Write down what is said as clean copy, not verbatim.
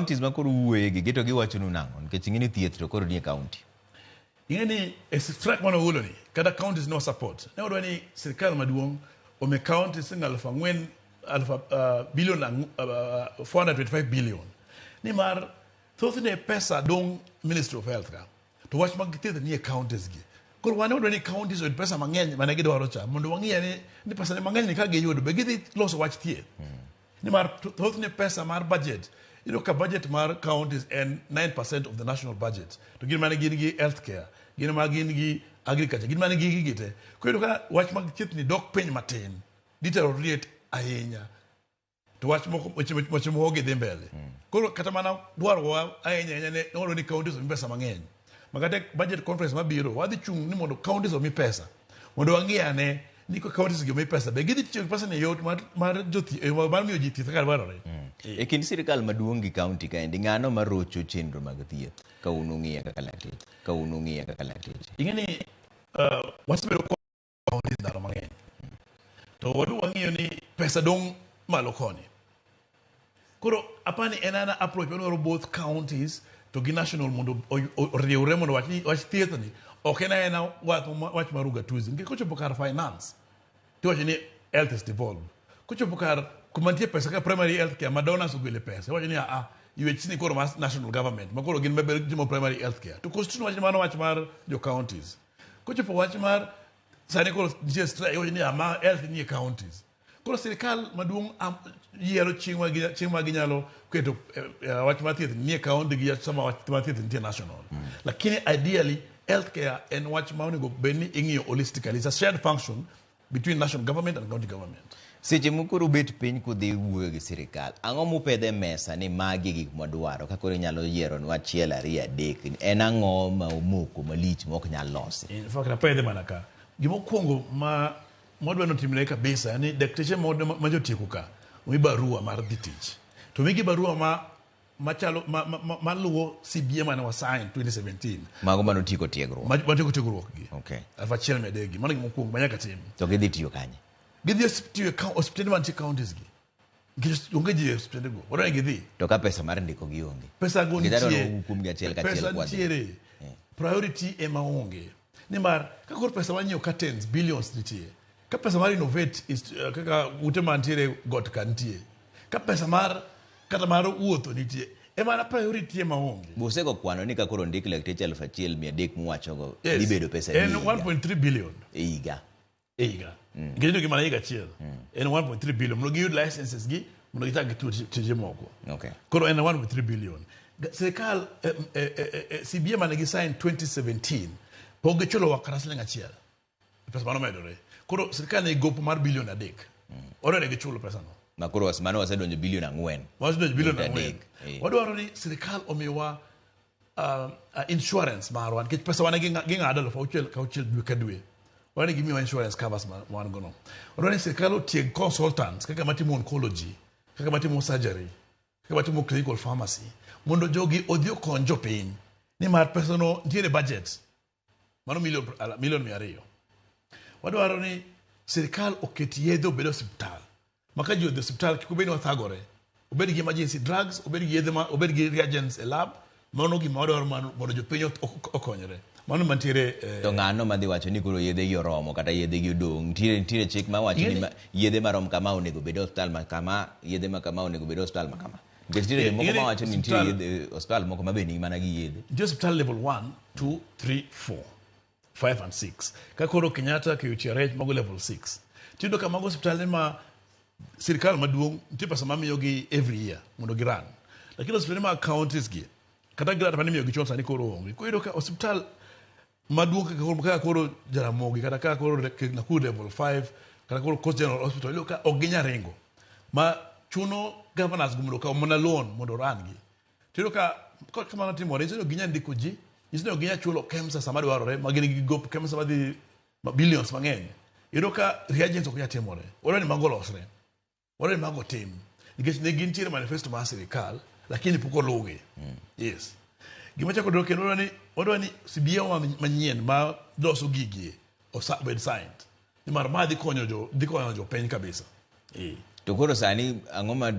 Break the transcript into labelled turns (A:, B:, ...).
A: Counties ma koro wuoye gi to giwachonu nang'o? Nikech ing'e ni thieth to koro nie county.
B: Ing'e ni e strike mane ogolo ni kata counties no support ne wadwa ni sirikal maduong' omi counties siling 4,000 aluf billion 425 billion, nimar thothne pesa dong' Ministry of Health ka to wach mag thieth nie counties gi. Koro wan wadwa ni counties oyud pesa mang'eny mane gidwaro cha mondo wang'i ni pesa ni mang'eny ni ka giyudo be gidhi loso wach thieth, nimar thothne pesa mar budget, iyudo ka budget mar counties en 9% of the national budget, to gin mane gin gi healthcare, gin ma gin gi agriculture, gin mane gi gigi te. Koro iyudo ka wach mag thieth ni dok piny matin, deteriorate ahinya, to wach moko, weche moko gi dhi mbele. Koro kata mana dwarowa ahinya ahinya ne wadwa ni counties omi pesa mang'eny, ma kata budget conference mabiro wadhi chung' ni mondo counties omi pesa mondo wang'i ane ni ka counties gi omi pesa, be gidhi tiyo gi pesa ni e yot mar jothi mar miyo ji thieth kaka dwarore.
A: E kind sirikal maduong' gi county kaendi, ng'ano marocho chenro mag thieth ka un ung'iye kaka lakteche? Ka un ung'iye kaka lakteche?
B: Ing'e ni wasebedo counties ndalo mang'eny to wadu wang'iyo ni pesa dong' malo koni. Koro apani en ana approach madwaro both counties to gi national mondo oriwre mondo wach ni wach thieth ni ok en aena wach mar ugatuzi, nikech kochopo kar finance tiwacho ni health is devolved, kochopo kar kuma nitie pesa kaka primary health care ma donors ogole pesa, iwacho ni aa, ywech ni koro mar national government ma koro gin maber timo primary health care, to constitution wacho ni mano wach mar jo counties. Kochopo wach mar sani koro nitie strike, iwacho ni ama health nie counties. Koro sirikal maduong' yiero chieng' ma ginyalo keto wach mar thieth nie county gi sama wach mar thieth nitie national. Lakini ideally healthcare en wach ma onego bed ni ing'iyo holistically. It's a shared function between national government and county government.
A: Seche mokoro bet piny kudhi wuoyo gi sirikal, ang'o mupedho e mesa ni magi e gik mwadwaro? Ka koro inyalo yieronwa achiel, ariyo, adek, en ang'o ma omoko malich ma ok nyal losi?
B: In fact, apedhe mana ka. Gimokwongo ma mwadwa notimre kabisa ni dakteche ma jotieko ka omi barua mar dhi tich. To migi barua ma machalo ma maluwo CBA mane wasign 2017.
A: Mago manotieko tiegruok.
B: Ma tieko tiegruok gi. 1,300 gi. Mano gima mokwongo ma nyaka tim.
A: To gidhi tiyo kanye?
B: Gidhi tiyo e osiptende mantie counties gi. Nikech onge ji e osiptende go. Wadwa ni gidhi.
A: To ka pesa mar ndiko gi onge?
B: Pesa go
A: Nikech adwaro
B: nitie.
A: wuo kuomgi achiel kachiel
B: Pesa
A: kwadhi.
B: nitiere. Priority ema onge. Nimar ka koro pesa mar nyiewo curtains billions nitie. Ka pesa mar renovate is, kaka ute mantiere got ka nitie. Ka pesa mar kata mar wuotho nitie. Ema na priority ema onge.
A: Busego kwano ni ka koro ndik lakteche 1,300 muwachogo,
B: Yes.
A: dhi bedo pesa adi
B: En
A: e higa?
B: 1.3 billion.
A: E higa.
B: E higa. Nikech iyudo gi mana higa achiel. En 1.3 billion mondo giyud licenses gi mondo gichak gitiyo tije moko. Koro en 1.3 billion. Sirikal CBA mane gi sign 2017 pok gichulowa kata siling achiel. Pesa mano medore. Koro sirikal nigi gopo mar bilion 3. Wadwaro ni gichul pesano.
A: Ma koro mano wasedonjo bilion 4.
B: Wasedonjo bilion
A: Nukta
B: 4.
A: 3.
B: Wadwaro ni sirikal omiwa insurance marwa nikech pesa wane ging'ado 6,000 ka 6 dwe ka dwe. Wadwaro ni gimiwa insurance covers ma wan go no. Wadwaro ni sirikal otieg consultants kaka matimo oncology, kaka matimo surgery, kaka matimo clinical pharmacy mondo jogi odhi okony jopiny, nimar pesa no nitiere budget mano milion 200. Wadwaro ni sirikal oket yedhe obed e osiptal ma ka ji odhi e osiptal kik obed ni wathagore, obed gi emergency drugs, obed gi yedhe obed gi reagents e lab. Mano gima wadwaro mondo jopiny okonyre. Mano mantiere
A: To ng'ano madhi wacho ni koro yedhe gi oromo kata yedhe gi odong'? Nitiere chik mawacho ni yedhe marom kama onego bed e osiptal ma kama, yedhe ma kama onego bed e osiptal ma kama. Nikech nitiere jomoko mawacho ni nitie yedhe osiptal moko ma be nigi mana gi yedhe.
B: Nitie osiptal level 1, 2, 3, 4, 5 and 6. Ka koro Kenyatta, KUTRH mago level 6. Tiyudo ka mago osiptande ma sirikal maduong' nitie pesa mamiyogi every year mondo giran. Lakini osiptande mag counties gi kata grant mane imiyogi chon sani koro onge. Koro iyudo ka osiptal maduong' kaka koro Jaramogi kata kaka koro Nakuru level 5 kata koro Coast General Hospital, iyudo ka ok ginyal ringo. Ma chuno governors go mondo okaw mana loan mondo oran gi. Tiyudo ka kamano timore, nyiso ni ok ginyal ndiko ji, nyiso ni ok ginyal chulo KEMSA sama dwarore, ma gin gi gop KEMSA madhi billions mang'eny. Iyudo ka reagents ok nyal timore. Wadwaro ni mago olosre. Wadwaro ni mago otim. Nikech ne gintiere manifesto mar sirikal, lakini pok oluwgi. Yes. Gima chako dwaro kendo wadwaro ni CBA manyien ma loso gigi obed signed. Nimar ma dhi konyo jopiny kabisa.
A: To koro sani ang'o ma